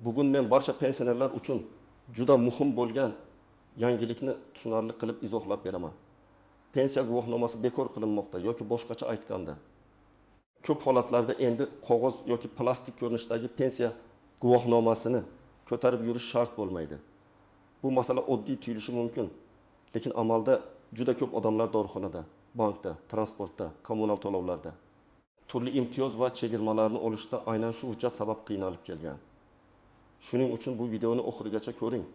Bugun men barcha pensionerlar uchun juda muhim bo'lgan yangilikni tushunarli qilib izohlab beraman. Pensiya guvohnomasi bekor qilinmoqda yoki boshqacha aytganda, ko'p holatlarda endi qog'oz yoki plastik ko'rinishdagi pensiya guvohnomasini ko'tarib yurish shart bo'lmaydi. Bu masala oddiy tuyulishi mumkin, lekin amalda juda ko'p odamlar dorixonada, bankda, transportda, kommunal to'lovlarda turli imtiyoz va chegirmalarni olishda aynan shu hujjat sabab qiynalib kelgan. Shuning uchun bu videoni oxirigacha ko'ring.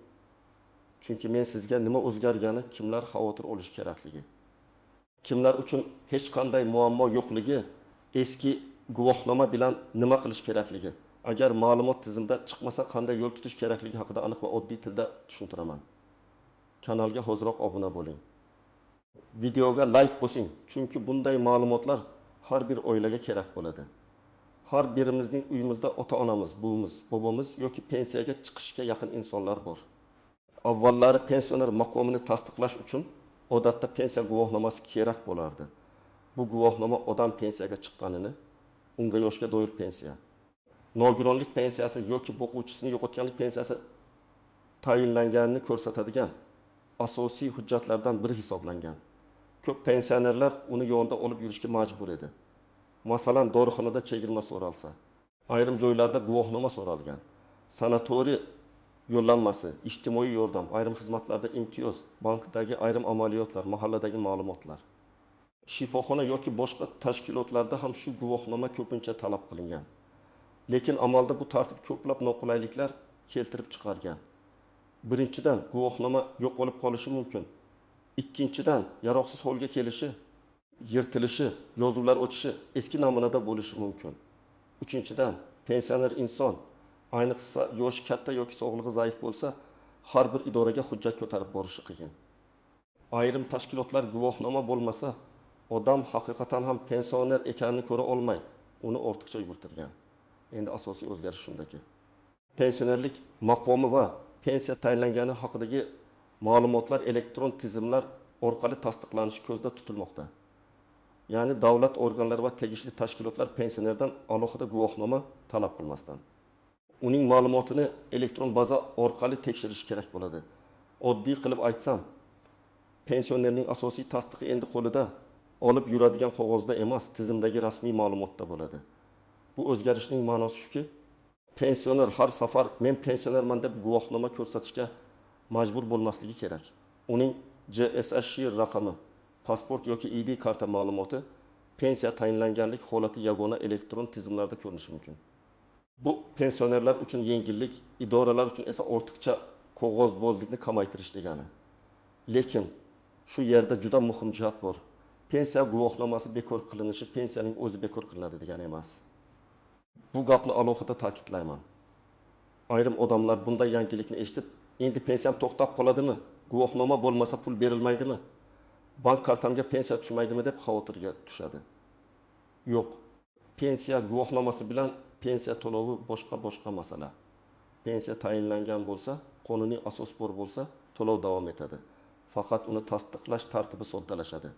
Chunki men sizga nima o'zgargani, kimlar xavotir olishi kerakligi, kimlar uchun hech qanday muammo yo'qligi, eski guvohnoma bilan nima qilish kerakligi, agar ma'lumot tizimda chiqmasa qanday yo'l tutish kerakligi haqida aniq va oddiy tilda tushuntiraman. Kanalga hoziroq obuna bo'ling. Videoga like bosing, chunki bunday ma'lumotlar har bir oilaga kerak bo'ladi. Har birimizning uyimizda ota-onamiz, buvimiz, bobomiz yoki pensiyaga chiqishga yaqin insonlar bor. Avvallari pensioner maqomini tasdiqlash uchun odatda pensiya guvohnomasi kerak bo'lardi. Bu guvohnoma odam pensiyaga chiqqanini, unga yoshga doir pensiya, nogironlik pensiyasi yoki boquvchisini yo'qotganlik pensiyasi tayinlanganini ko'rsatadigan asosiy hujjatlardan biri hisoblangan. Ko'p pensionerlar uni yonida olib yurishga majbur edi. Masalan, dorixonada chegirma so'ralsa, ayrim joylarda guvohnoma so'ralgan, sanatoriy yo'llanmasi, ijtimoiy yordam, ayrim xizmatlarda imtiyoz, bankdagi ayrim amaliyotlar, mahalladagi ma'lumotlar. Shifoxona yoki boshqa tashkilotlarda ham shu guvohnoma ko'pincha talab qilingan. Lekin amalda bu tartib ko'plab noqulayliklar keltirib chiqargan. Birinchidan, guvohnoma yo'qolib qolishi mumkin. Ikkinchidan, yaroqsiz holga kelishi, yirtilishi, yozuvlar o'chishi eski namunada bo'lishi mumkin. Uchinchidan, pensioner inson, ayniqsa yoshi katta yoki sog'lig'i zaif bo'lsa, har bir idoraga hujjat ko'tarib borishi qiyin. Ayrim tashkilotlar guvohnoma bo'lmasa, odam haqiqatan ham pensioner ekanini ko'ra olmay, uni ortiqcha yugurtirgan. Endi asosiy o'zgarish shundaki, pensionerlik maqomi va pensiya tayinlangani haqidagi ma'lumotlar elektron tizimlar orqali tasdiqlanishi ko'zda tutilmoqda. Ya'ni davlat organlari va tegishli tashkilotlar pensionerdan alohida guvohnoma talab qilmasdan uning ma'lumotini elektron baza orqali tekshirish kerak bo'ladi. Oddiy qilib aytsam, pensionerning asosiy tasdiqi endi qo'lida olib yuradigan qog'ozda emas, tizimdagi rasmiy ma'lumotda bo'ladi. Bu o'zgarishning ma'nosi shuki, pensioner har safar men pensionerman deb guvohnoma ko'rsatishga majbur bo'lmasligi kerak. Uning JSH raqami, pasport yoki ID karta ma'lumoti pensiya tayinlanganlik holati yagona elektron tizimlarda ko'rinishi mumkin. Bu pensionerlar uchun yengillik, idoralar uchun esa ortiqcha qog'ozbozlikni kamaytirish degani. Lekin shu yerda juda muhim jihat bor. Pensiya guvohnomasi bekor qilinishi pensiyaning o'zi bekor qilinadi degani emas. Bu gapni alohida ta'kidlayman. Ayrim odamlar bunday yangilikni eshitib, endi pensiyam to'xtab qoladimi? Guvohnoma bo'lmasa pul berilmaydimi? Bank kartamga pensiya tushmaydimi deb xavotirga tushadi. Yo'q. Pensiya guvohnomasi bilan pensiya to'lovi boshqa masala. Pensiya tayinlangan bo'lsa, qonuniy asos bor bo'lsa, to'lov davom etadi. Faqat uni tasdiqlash tartibi soddalashadi.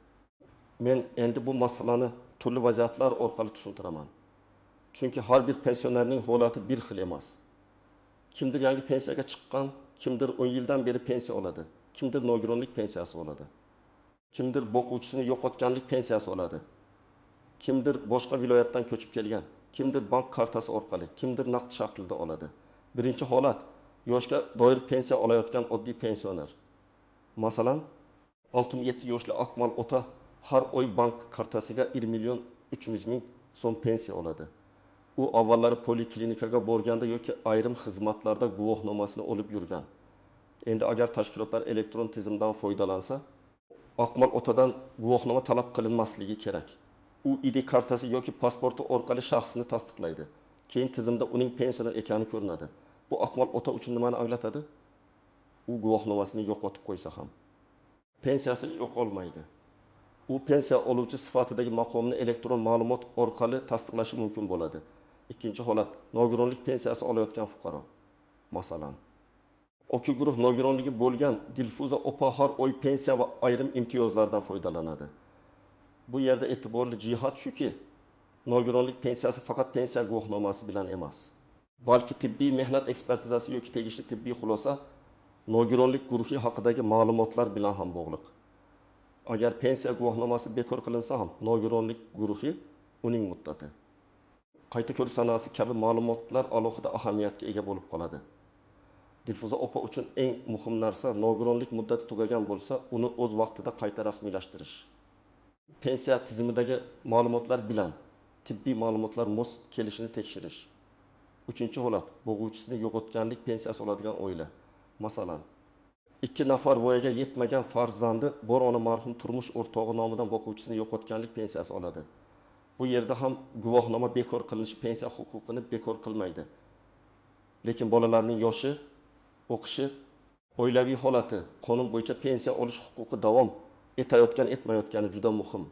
Men endi bu masalani turli vaziyatlar orqali tushuntiraman. Chunki har bir pensionerning holati bir xil emas. Kimdir yangi pensiyaga chiqqan, kimdir 10 yildan beri pensiya oladi, kimdir nogironlik pensiyasi oladi, kimdir boquvchisini yo'qotganlik pensiyasi oladi, kimdir boshqa viloyatdan ko'chib kelgan, kimdir bank kartasi orqali, kimdir naqd shaklida oladi. Birinchi holat yoshga doir pensiya olayotgan oddiy pensioner. Masalan, 67 yoshli Akmal ota har oy bank kartasiga 1 million 300 ming so'm pensiya oladi. U avvallari poliklinikaga borganda yoki ayrim xizmatlarda guvohnomasini olib yurgan. Endi agar tashkilotlar elektron tizimdan foydalansa, Akmal otadan guvohnoma talab qilinmasligi kerak. U ID kartasi yoki pasporti orqali shaxsini tasdiqlaydi. Keyin tizimda uning pensioner ekani ko'rinadi. Bu Akmal ota uchun nimani anglatadi? U guvohnomasini yo'qotib qo'ysa ham pensiyasi yo'qolmaydi. U pensiya oluvchi sifatidagi maqomini elektron ma'lumot orqali tasdiqlashi mumkin bo'ladi. Ikkinchi holat nogironlik pensiyasi olayotgan fuqaro. Masalan, Oki guruh nogironligi bo'lgan Dilfuza opa har oy pensiya va ayrim imtiyozlardan foydalanadi. Bu yerda e'tiborli jihat shuki, nogironlik pensiyasi faqat pensiya guvohnomasi bilan emas. Balki tibbiy mehnat ekspertizasi yoki tegishli tibbiy xulosa, nogironlik guruhi haqidagi ma'lumotlar bilan ham bog'liq. Agar pensiya guvohnomasi bekor qilinsa ham, nogironlik guruhi, uning muddati, qayta ko'rish sanasi kabi ma'lumotlar alohida ahamiyatga ega bo'lib qoladi. Dilfuza opa uchun eng muhim narsa, nogironlik muddati tugagan bo'lsa, uni o'z vaqtida qayta rasmiylashtirish. Pensiya tizimidagi ma'lumotlar bilan tibbiy ma'lumotlar mos kelishini tekshirish. Uchinchi holat, bo'g'uvchisini yo'qotganlik pensiyasi oladigan oila. Masalan, 2 nafar voyaga yetmagan farzandi bor ona marhum turmush o'rtog'i nomidan boquvchisini yo'qotganlik pensiyasi oladi. Bu yerda ham guvohnoma bekor qilinishi pensiya huquqini bekor qilmaydi. Lekin bolalarning yoshi, o'qishi, oilaviy holati, qonun bo'yicha pensiya olish huquqi davom etayotgan, etmayotgani juda muhim.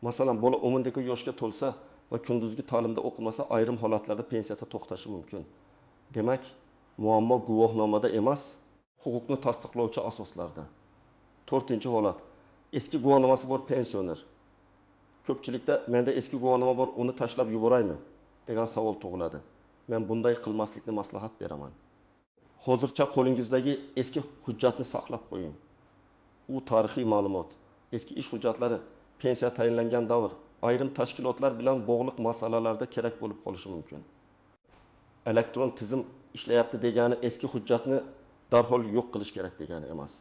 Masalan, bola 12 yoshga to'lsa va kunduzgi ta'limda o'qimasa, ayrim holatlarda pensiyada to'xtashi mumkin. Demak, muammo guvohnomada emas, huquqni tasdiqlovchi asoslarda. To'rtinchi holat, eski guvohnomasi bor pensioner. Ko'pchilikda menda eski guvohnoma bor, uni tashlab yuboraymi degan savol tug'iladi. Men bunday qilmaslikni maslahat beraman. Hozircha qo'lingizdagi eski hujjatni saqlab qo'ying. U tarixiy ma'lumot. Eski ish hujjatlari, pensiya tayinlangan davr, ayrim tashkilotlar bilan bog'liq masalalarda kerak bo'lib qolishi mumkin. Elektron tizim ishlayapti degani eski hujjatni darhol yo'q qilish kerak degani emas.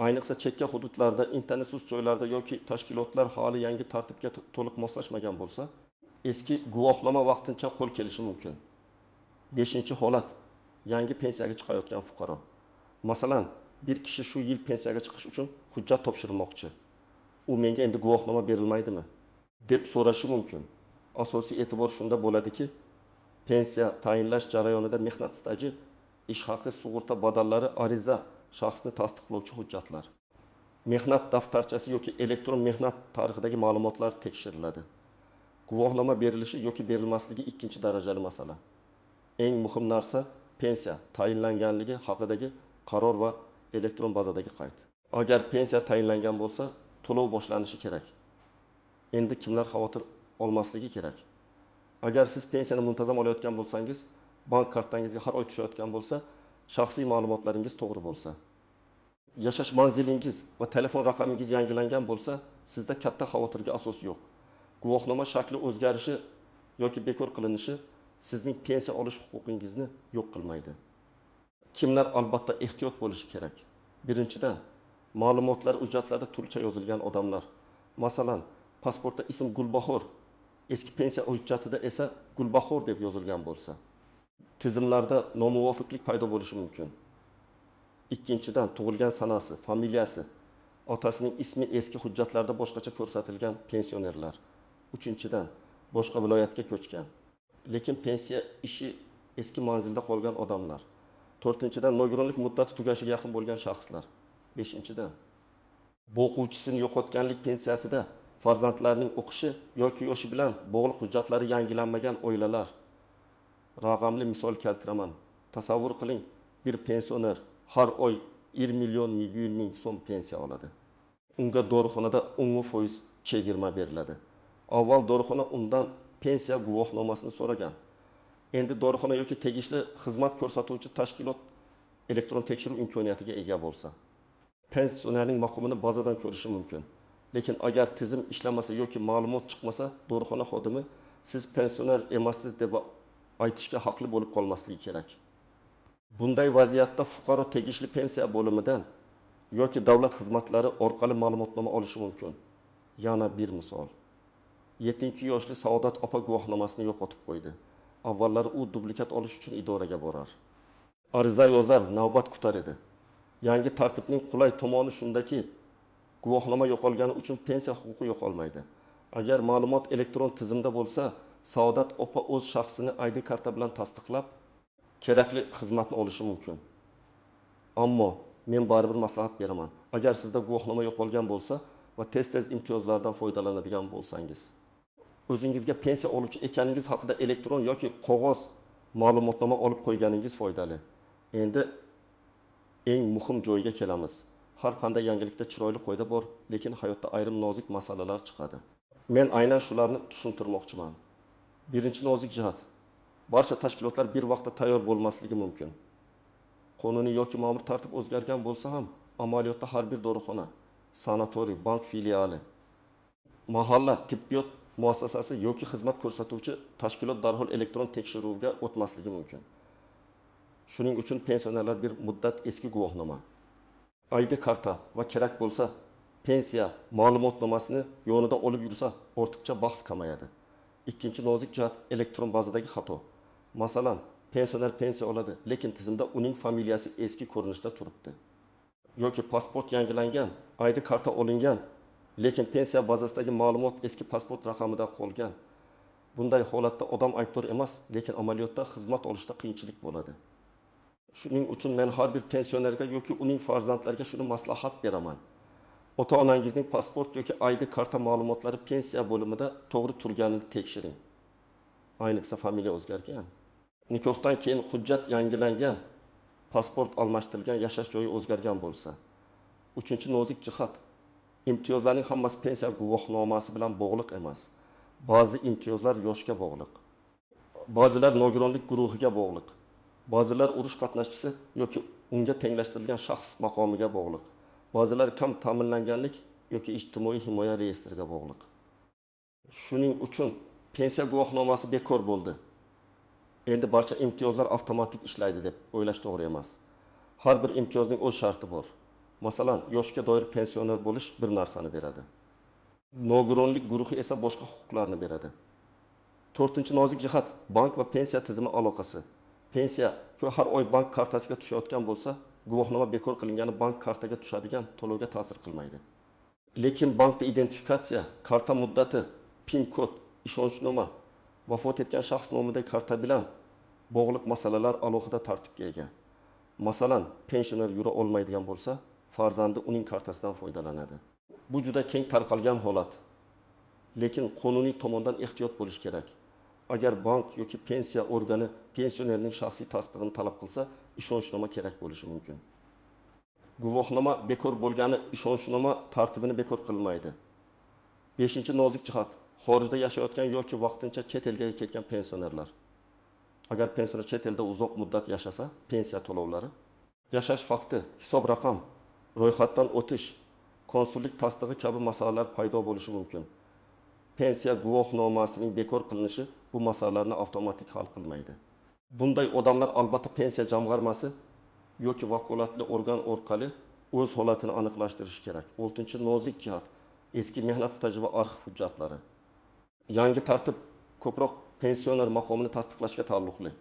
Ayniqsa chekka hududlarda, internetsiz joylarda yoki tashkilotlar hali yangi tartibga to'liq moslashmagan bo'lsa, eski guvohnoma vaqtincha qo'l kelishi mumkin. 5. Holat, yangi pensiyaga chiqayotgan fuqaro. Masalan, bir kishi shu yil pensiyaga chiqish uchun hujjat topshirmoqchi. U menga endi guvohnoma berilmaydimi deb so'rashi mumkin. Asosiy e'tibor shunda bo'ladiki, pensiya tayinlash jarayonida mehnat staji, ish haqi, sug'urta badallari, ariza, shaxsni tasdiqlovchi hujjatlar, mehnat daftarchasi yoki elektron mehnat tarixidagi ma'lumotlar tekshiriladi. Guvohnoma berilishi yoki berilmasligi ikkinchi darajali masala. Eng muhim narsa pensiya tayinlanganligi haqidagi qaror va elektron bazadagi qayd. Agar pensiya tayinlangan bo'lsa, to'lov boshlanishi kerak. Endi kimlar xavotir olmasligi kerak? Agar siz pensiyani muntazam olayotgan bo'lsangiz, bank kartangizga har oy tushayotgan bo'lsa, shaxsiy ma'lumotlaringiz to'g'ri bo'lsa, yashash manzilingiz va telefon raqamingiz yangilangan bo'lsa, sizda katta xavotirga asos yo'q. Guvohnoma shakli o'zgarishi yoki bekor qilinishi sizning pensiya olish huquqingizni yo'q qilmaydi. Kimlar albatta ehtiyot bo'lishi kerak? Birinchidan, ma'lumotlar hujjatlarda turlicha yozilgan odamlar. Masalan, pasportda ism Gulbahor, eski pensiya hujjatida esa Gulbahor deb yozilgan bo'lsa, tizimlarda nomuvofiqlik paydo bo'lishi mumkin. Ikkinchidan, tug'ilgan sanasi, familiyasi, otasining ismi eski hujjatlarda boshqacha ko'rsatilgan pensionerlar. Uchinchidan, boshqa viloyatga ko'chgan, lekin pensiya ishi eski manzilda qolgan odamlar. To'rtinchidan, nogironlik muddati tugashiga yaqin bo'lgan shaxslar. Beshinchidan, boquvchisini yo'qotganlik pensiyasida farzandlarning o'qishi yoki yoshi bilan bog'liq hujjatlari yangilanmagan oilalar. Raqamli misol keltiraman. Tasavvur qiling, bir pensioner har oy 1 million 100 ming so'm pensiya oladi. Unga dorixonada 10% chegirma beriladi. Avval dorixona undan pensiya guvohnomasini so'ragan. Endi dorixona yoki tegishli xizmat ko'rsatuvchi tashkilot elektron tekshiruv imkoniyatiga ega bo'lsa, pensionerning maqomini bazadan ko'rishi mumkin. Lekin agar tizim ishlamasa yoki ma'lumot chiqmasa, dorixona xodimi siz pensioner emassiz deb aytishga haqli bo'lib qolmasligi kerak. Bunday vaziyatda fuqaro tegishli pensiya bo'limidan yoki davlat xizmatlari orqali ma'lumotnoma olishi mumkin. Yana bir misol. 72 yoshli Saodat opa guvohnomasini yo'qotib qo'ydi. Avvallari u dublikat olish uchun idoraga borar, ariza yozar, navbat kutar edi. Yangi tartibning qulay tomoni shundaki, guvohnoma yo'qolgani uchun pensiya huquqi yo'qolmaydi. Agar ma'lumot elektron tizimda bo'lsa, Saodat opa o'z shaxsini ID karta bilan tasdiqlab, kerakli xizmatni olishi mumkin. Ammo men baribir maslahat beraman. Agar sizda guvohnoma yo'qolgan bo'lsa va tez-tez imtiyozlardan foydalanadigan bo'lsangiz, o'zingizga pensiya oluvchi ekaningiz haqida elektron yoki qog'oz ma'lumotnoma olib qo'yganingiz foydali. Endi eng muhim joyga kelamiz. Har qanday yangilikda chiroyli qoida bor, lekin hayotda ayrim nozik masalalar chiqadi. Men aynan shularni tushuntirmoqchiman. Birinchi nozik jihat. Barcha tashkilotlar bir vaqtda tayyor bo'lmasligi mumkin. Qonuniy yoki ma'mur tartib o'zgargan bo'lsa ham, amaliyotda har bir dorixona, sanatoriy, bank filiali, mahalla tibbiyot muassasasi yoki xizmat ko'rsatuvchi tashkilot darhol elektron tekshiruvga o'tmasligi mumkin. Shuning uchun pensionerlar bir muddat eski guvohnoma, ID karta va kerak bo'lsa pensiya ma'lumotnomasini yonida olib yursa, ortiqcha bahs kamayadi. Ikkinchi nozik jihat elektron bazadagi xato. Masalan, pensioner pensiya oladi, lekin tizimda uning familiyasi eski ko'rinishda turibdi. Yoki pasport yangilangan, ID karta olingan, lekin pensiya bazasidagi ma'lumot eski pasport raqamida qolgan. Bunday holatda odam aybdor emas, lekin amaliyotda xizmat olishda qiyinchilik bo'ladi. Shuning uchun men har bir pensionerga yoki uning farzandlariga shuni maslahat beraman. Ota-onangizning pasport yoki ID karta ma'lumotlari pensiya bo'limida to'g'ri turganini tekshiring. Ayniqsa familiya o'zgargan, nikohdan keyin hujjat yangilangan, pasport almashtirilgan, yashash joyi o'zgargan bo'lsa. Uchinchi nozik jihat, imtiyozlarning hammasi pensiya guvohnomasi bilan bog'liq emas. Ba'zi imtiyozlar yoshga bog'liq. Ba'zilar nogironlik guruhiga bog'liq. Ba'zilar urush qatnashchisi yoki unga tenglashtirilgan shaxs maqomiga bog'liq. Ba'zilar kam ta'minlanganlik yoki ijtimoiy himoya reyestriga bog'liq. Shuning uchun pensiya guvohnomasi bekor bo'ldi, endi barcha imtiyozlar avtomatik ishlaydi deb o'ylash to'g'ri emas. Har bir imtiyozning o'z sharti bor. Masalan, yoshga doir pensioner bo'lish bir narsani beradi. Nogironlik guruhi esa boshqa huquqlarni beradi. To'rtinchi nozik jihat bank va pensiya tizimi aloqasi. Pensiya har oy bank kartasiga tushayotgan bo'lsa, guvohnoma bekor qilingani bank kartaga tushadigan to'lovga ta'sir qilmaydi. Lekin bankda identifikatsiya, karta muddati, PIN kod, ishonchnoma, vafot etgan shaxs nomidagi karta bilan bog'liq masalalar alohida tartibga ega. Masalan, pensioner yura olmaydigan bo'lsa, farzandi uning kartasidan foydalanadi. Bu juda keng tarqalgan holat. Lekin qonuniy tomondan ehtiyot bo'lish kerak. Agar bank yoki pensiya organi pensionerning shaxsiy tasdig'ini talab qilsa, ishonchnoma kerak bo'lishi mumkin. Guvohnoma bekor bo'lgani ishonchnoma tartibini bekor qilmaydi. Beshinchi nozik jihat, xorijda yashayotgan yoki vaqtincha chet elga ketgan pensionerlar. Agar pensioner chet elda uzoq muddat yashasa, pensiya to'lovlari, yashash fakti, hisob raqam, ro'yxatdan o'tish, konsullik tasdig'i kabi masalalar paydo bo'lishi mumkin. Pensiya guvohnomasining bekor qilinishi bu masalalarni avtomatik hal qilmaydi. Bunday odamlar albatta pensiya jamg'armasi yoki vakolatli organ orqali o'z holatini aniqlashtirishi kerak. Oltinchi nozik jihat, eski mehnat staji va arxiv hujjatlari. Yangi tartib ko'proq pensioner maqomini tasdiqlashga taalluqli.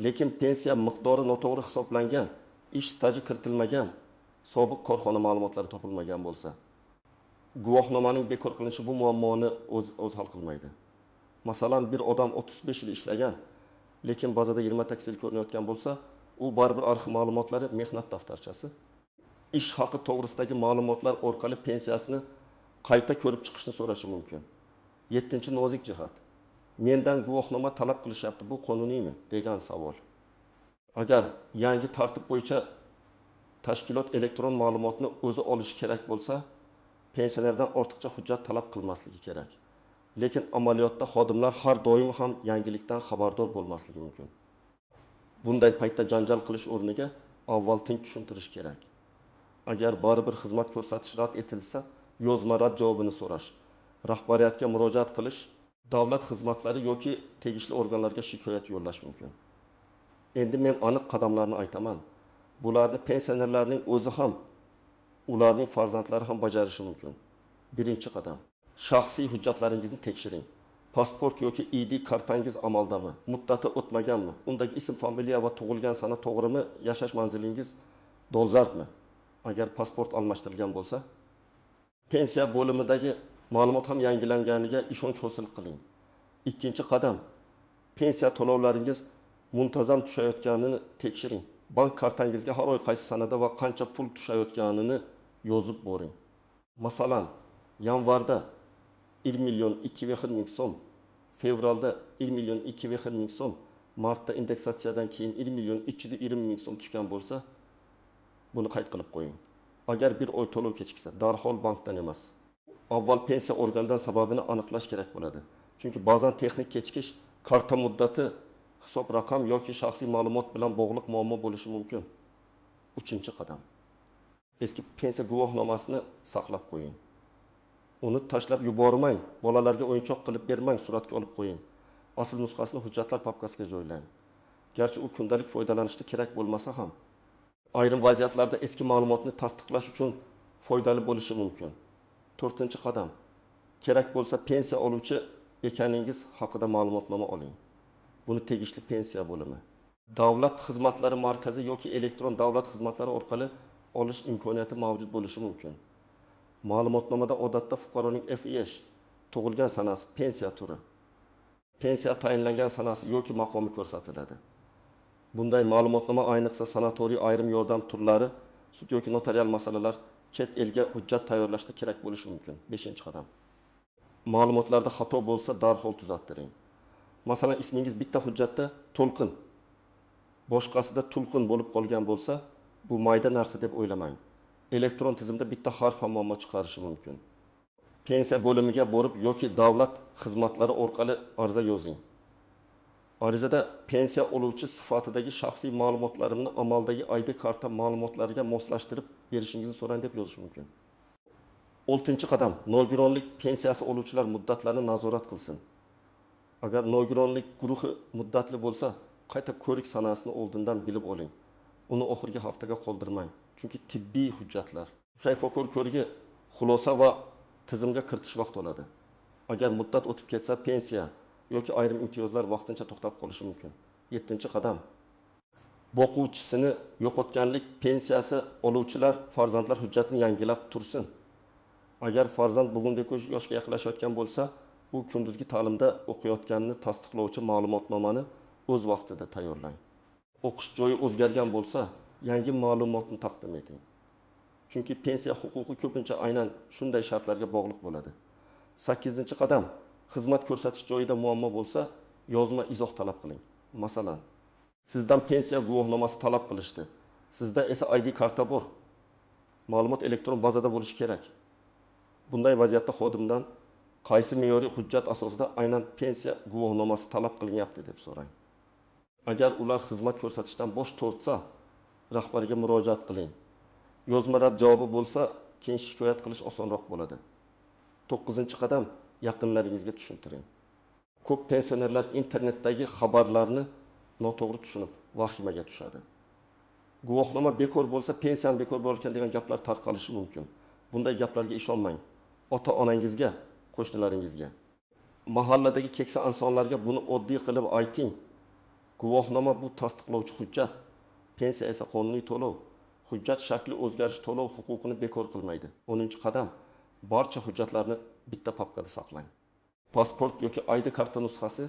Lekin pensiya miqdori noto'g'ri hisoblangan, ish staji kiritilmagan, sobiq korxona ma'lumotlari topilmagan bo'lsa, guvohnomaning bekor qilinishi bu muammoni o'z hal qilmaydi. Masalan, bir odam 35 yil ishlagan, lekin bazada 20 yil ko'rinayotgan bo'lsa, u baribir arxiv ma'lumotlari, mehnat daftarchasi, ish haqi to'g'risidagi ma'lumotlar orqali pensiyasini qayta ko'rib chiqishni so'rashi mumkin. Yettinchi nozik jihat, mendan guvohnoma talab qilishyapti, bu qonuniymi degan savol. Agar yangi tartib bo'yicha tashkilot elektron ma'lumotni o'zi olishi kerak bo'lsa, pensionerdan ortiqcha hujjat talab qilmasligi kerak. Lekin amaliyotda xodimlar har doim ham yangilikdan xabardor bo'lmasligi mumkin. Bunday paytda janjal qilish o'rniga avval tinch tushuntirish kerak. Agar baribir xizmat ko'rsatish rad etilsa, yozma rad javobini so'rash, rahbariyatga murojaat qilish, davlat xizmatlari yoki tegishli organlarga shikoyat yo'llash mumkin. Endi men aniq qadamlarni aytaman. Bularni pensionerlarning o'zi ham, ularning farzandlari ham bajarishi mumkin. Birinchi qadam, shaxsiy hujjatlaringizni tekshiring. Pasport yoki ID kartangiz amaldami? Muddati o'tmaganmi? Undagi ism, familiya va tug'ilgan sana to'g'rimi? Yashash manzilingiz dolzarbmi? Agar pasport almashtirilgan bo'lsa, pensiya bo'limidagi ma'lumot ham yangilanganiga ishonch hosil qiling. Ikkinchi qadam, pensiya to'lovlaringiz muntazam tushayotganini tekshiring. Bank kartangizga har oy qaysi sanada va qancha pul tushayotganini yozib boring. Masalan, yanvarda 1 million 2,5 ming so'm, fevralda 1 million 2,5 ming so'm, martda indeksatsiyadan keyin 1 million 320 ming so'm tushgan bo'lsa, buni qayd qilib qo'ying. Agar bir oy to'lov kechiksa, darhol bankdan emas, avval pensiya organidan sababini aniqlash kerak bo'ladi. Chunki ba'zan texnik kechikish, karta muddati Hisob raqam yoki shaxsiy ma'lumot bilan bog'liq muammo bo'lishi mumkin. Uchinchi qadam. Eski pensiya guvohnomasini saqlab qo'ying. Uni tashlab yubormang, bolalarga o'yinchoq qilib bermang, suratga olib qo'ying. Asl nusxasini hujjatlar papkasiga joylang. Garchi u kundalik foydalanishda kerak bo'lmasa ham, ayrim vaziyatlarda eski ma'lumotni tasdiqlash uchun foydali bo'lishi mumkin. To'rtinchi qadam. Kerak bo'lsa pensiya oluvchi ekaningiz haqida ma'lumotnoma oling. Buni tegishli pensiya bo'limi, davlat xizmatlari markazi yoki elektron davlat xizmatlari orqali olish imkoniyati mavjud bo'lishi mumkin. Ma'lumotnomada odatda fuqaroning FIH, tug'ilgan sanasi, pensiya turi, pensiya tayinlangan sanasi yoki maqomi ko'rsatiladi. Bunday ma'lumotnoma ayniqsa sanatoriy, ayrim yordam turlari, sud yoki notarial masalalar, chet elga hujjat tayyorlashda kerak bo'lishi mumkin. 5-qadam. Ma'lumotlarda xato bo'lsa darhol tuzattiring. Masalan, ismingiz bitta hujjatda To'lqin, boshqasida Tulqin bo'lib qolgan bo'lsa, bu mayda narsa deb o'ylamang. Elektron tizimda bitta harf ham muammo chiqarishi mumkin. Pensiya bo'limiga borib yoki davlat xizmatlari orqali ariza yozing. Arizada pensiya oluvchi sifatidagi shaxsiy ma'lumotlarimni amaldagi ID karta ma'lumotlariga moslashtirib berishingizni so'rang deb yozish mumkin. 6-qadam. Nogironlik pensiyasi oluvchilar muddatlarni nazorat qilsin. Agar nogironlik guruhi muddatli bo'lsa, qayta ko'rik sanasini oldindan bilib oling. Uni oxirgi haftaga qoldirmang. Chunki tibbiy hujjatlar, shifokor ko'rigi, xulosa va tizimga kiritish vaqt oladi. Agar muddat o'tib ketsa, pensiya yoki ayrim imtiyozlar vaqtincha to'xtab qolishi mumkin. 7-qadam. Boquvchisini yo'qotganlik pensiyasi oluvchilar farzandlar hujjatini yangilab tursin. Agar farzand bugundek yoshga yaqinlashayotgan bo'lsa, u kunduzgi ta'limda o'qiyotganini tasdiqlovchi ma'lumotnomani o'z vaqtida tayyorlang. O'qish joyi o'zgargan bo'lsa, yangi ma'lumotni taqdim eting. Chunki pensiya huquqi ko'pincha aynan shunday shartlarga bog'liq bo'ladi. 8-qadam. Xizmat ko'rsatish joyida muammo bo'lsa, yozma izoh talab qiling. Masalan, sizdan pensiya guvohnomasi talab qilishdi. Sizda esa ID karta bor. Ma'lumot elektron bazada bo'lishi kerak. Bunday vaziyatda xodimdan qaysi me'yoriy hujjat asosida aynan pensiya guvohnomasi talab qilinyapti deb so'rang. Agar ular xizmat ko'rsatishdan bosh tortsa, rahbarga murojaat qiling. Yozma rad javobi bo'lsa, keyin shikoyat qilish osonroq bo'ladi. 9-qadam. Yaqinlaringizga tushuntiring. Ko'p pensionerlar internetdagi xabarlarni noto'g'ri tushunib, vahimaga tushadi. Guvohnoma bekor bo'lsa, pensiyam bekor bo'lar ekan degan gaplar tarqalishi mumkin. Bunday gaplarga ishonmang. Ota-onangizga, qo'shnilaringizga, mahalladagi keksa insonlarga buni oddiy qilib ayting. Guvohnoma bu tasdiqlovchi hujjat, pensiya esa qonuniy to'lov. Hujjat shakli o'zgarish to'lov huquqini bekor qilmaydi. 10-qadam. Barcha hujjatlarni bitta papkada saqlang. Pasport yoki ID karta nusxasi,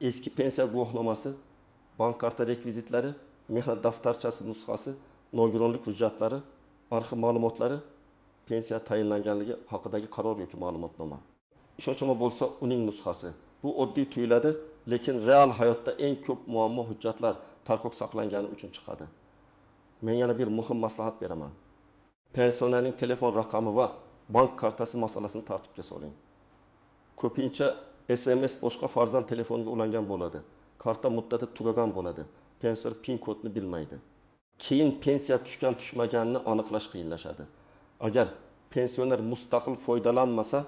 eski pensiya guvohnomasi, bank karta rekvizitlari, mehnat daftarchasi nusxasi, nogironlik hujjatlari, arxiv ma'lumotlari, pensiya tayinlanganligi haqidagi qaror yoki ma'lumotnoma. Ishonchnoma bo'lsa, uning nusxasi. Bu oddiy tuyuladi, lekin real hayotda eng ko'p muammo hujjatlar tarqoq saqlangani uchun chiqadi. Men yana bir muhim maslahat beraman. Pensionerning telefon raqami va bank kartasi masalasini tartibga soling. Ko'pincha SMS boshqa farzand telefoniga ulangan bo'ladi. Karta muddati tugagan bo'ladi. Pensioner PIN kodni bilmaydi. Keyin pensiya tushgan tushmaganini aniqlash qiyinlashadi. Agar pensioner mustaqil foydalanmasa,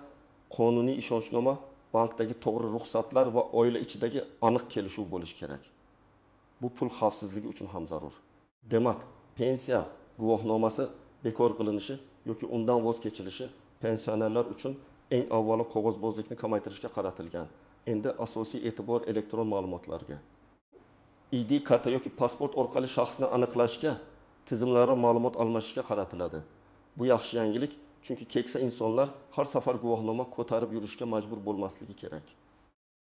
qonuniy ishonchnoma, bankdagi to'g'ri ruxsatlar va oila ichidagi aniq kelishuv bo'lishi kerak. Bu pul xavfsizligi uchun ham zarur. Demak, pensiya guvohnomasi bekor qilinishi yoki undan voz kechilishi pensionerlar uchun eng avvalo qog'ozbozlikni kamaytirishga qaratilgan. Endi asosiy e'tibor elektron ma'lumotlarga. ID karta yoki pasport orqali shaxsni aniqlashga, tizimlararo ma'lumot almashishga qaratiladi. Bu yaxshi yangilik, chunki keksa insonlar har safar guvohnoma ko'tarib yurishga majbur bo'lmasligi kerak.